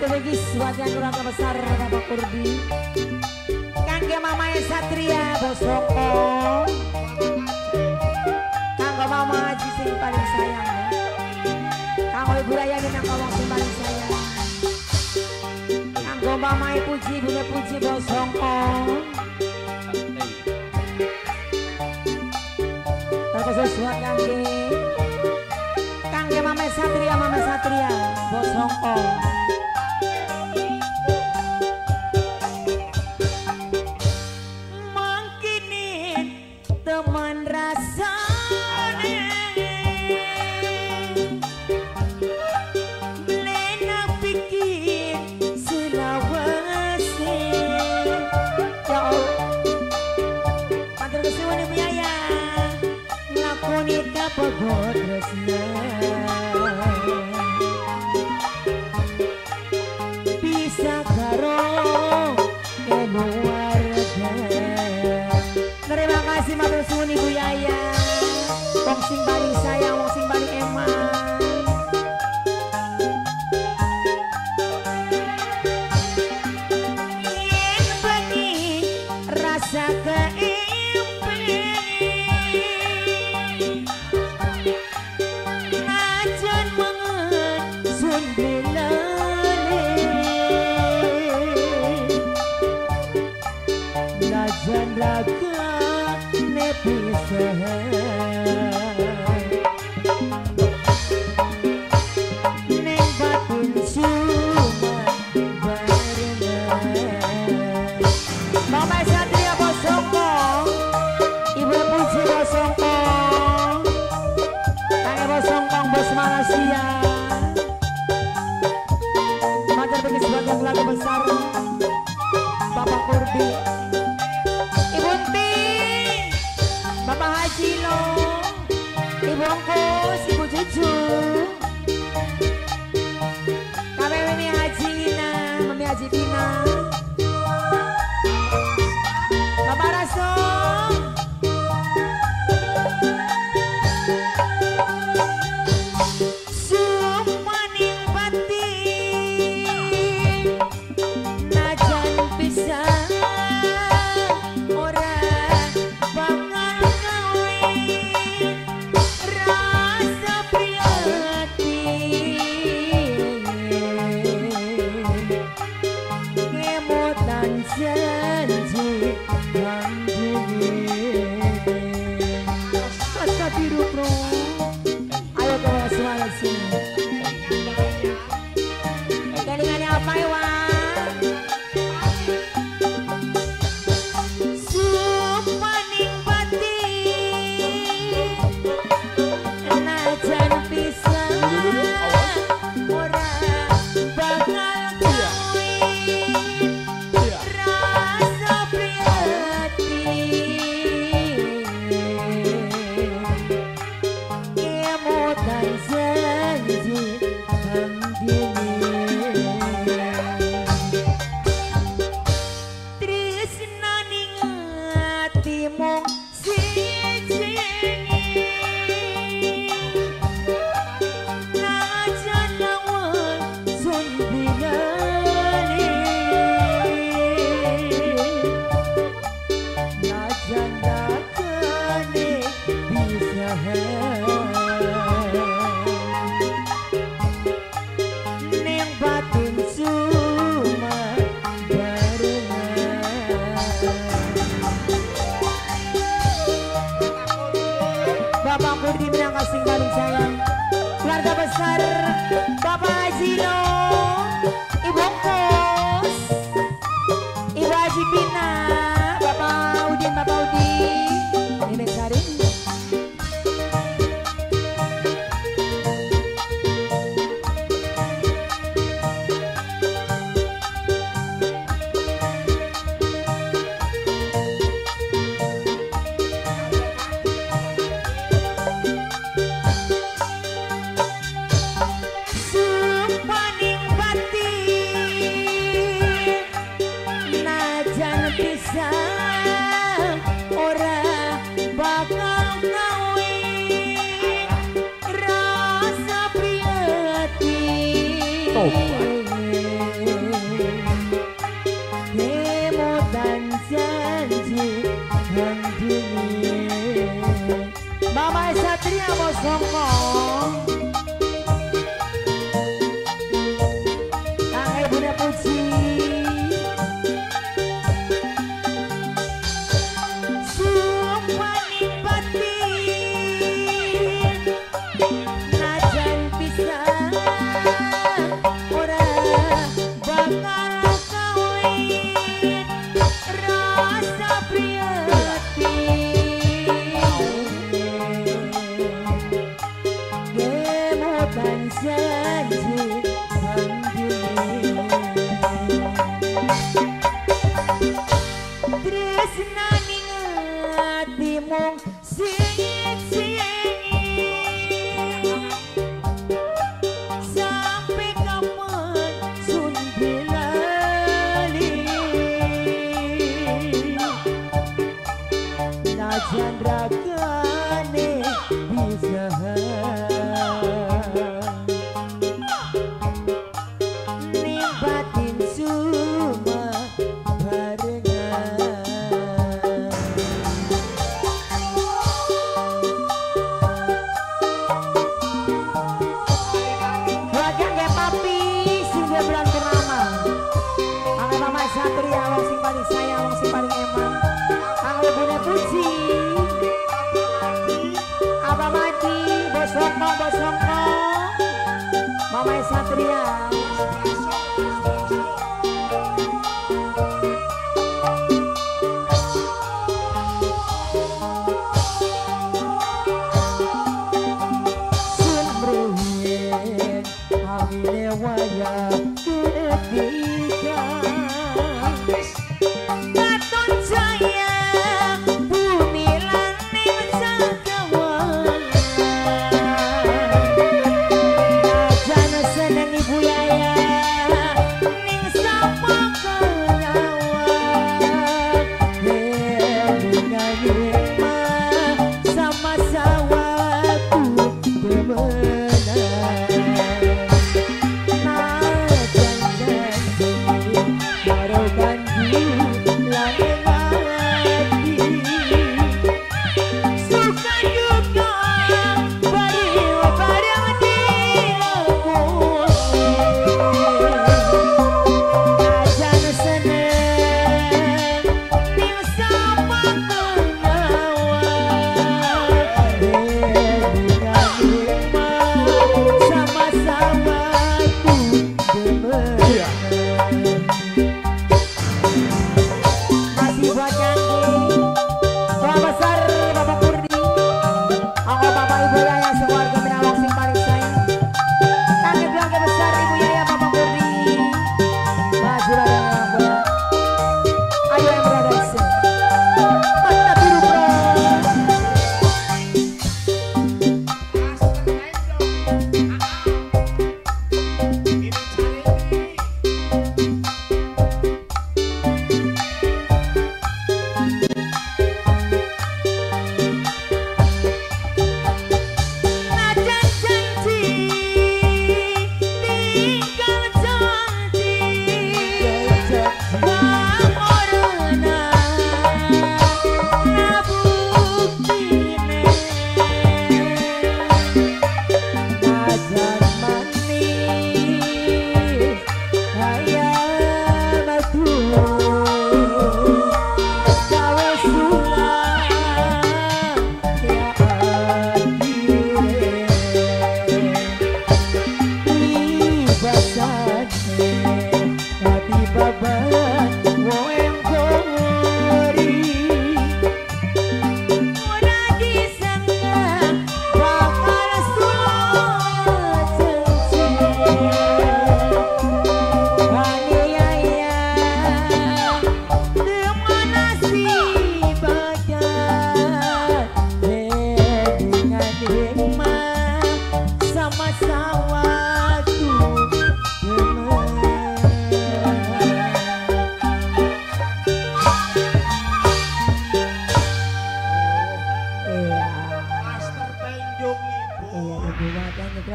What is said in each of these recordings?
Matur buat yang keluarga besar Bapak Kurdi. Kangge Mama Satria Bosoko. Kanggo Mama Haji sing paling sayang ya. Kanggo Ibu Rayani nang wong sing paling sayang. Kanggo Mama Puji, Bunda Puji Bosoko. Terkhusus buat kangge kangge Mama Satria, Mama Satria Bosoko. Teman rasane lena pikir selawase. Ya Allah, matur kesuwun Ibu Yaya nglakoni kapogot tresna bisa karo keluarga. Terima kasih matur suwun Ibu Yaya. Wong sing paling sayang, wong sing paling eman. Yen bengi rasa keimpi najan mengen sun bilale najan raga neng batin cuma barengan. Mama Satria Bosoko, Ibu Puji Bosoko, Kang Bosongkong Bos Malaysia. Matur bagi sebagai keluarga besar Bapak Kurdi, Ibu Nti, Bapak Haji Lo, Ibu Ongkos, Ibu Cucu, kami Mami Haji Ina, Mami Haji Pina, Bapak Rasul. Sumpaning batin najan pisah ora bakal kawin rasa prihatin ngemutan janji kang dhewe. Kata biru pro, ayo ke suara sini. Kelingane apa ya? Sumpaning batin najan pisah ora bakal kawin rasa prihatin kemutan janji kang dhewe. Tresnaning ati mung siji najan lawan sun bilale najan dakane bisa neng batin cuma barengan. Bapak Kurdi menang kasih paling sayang. Keluarga besar Bapak Haji Lo, Ibu Ongkos, Ibu Haji Pina, Bapak Udin, Bapak Udin, Nenek Sari. Sumpaning batin najan pisah ora bakal kawin rasa prihatin. Karepan janji anggini tresnani ati mung siji sampai kapan sun dilali najan ragane bisa batin cuma barengan. Keluarga nggak papi sing dua bulan purnama. Angga mama Satria wong sing paling sayang wong sing paling emang. Angga bune puji. Abah mati bosokno bosokno. Mama Satria. Katon jaya bumi lan ning jagawan. Najan seneng Ibu Yaya ning sapa kelawan. Bunga sama sawaku demenan.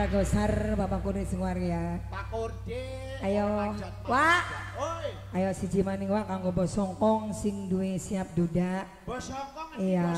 Besar Bapak Kurdi ya. Pak Kurdi. Ayo, Wak. Ayo siji maning Wak kanggo bosongkong sing duwe siap duda. Bosongkong. Iya.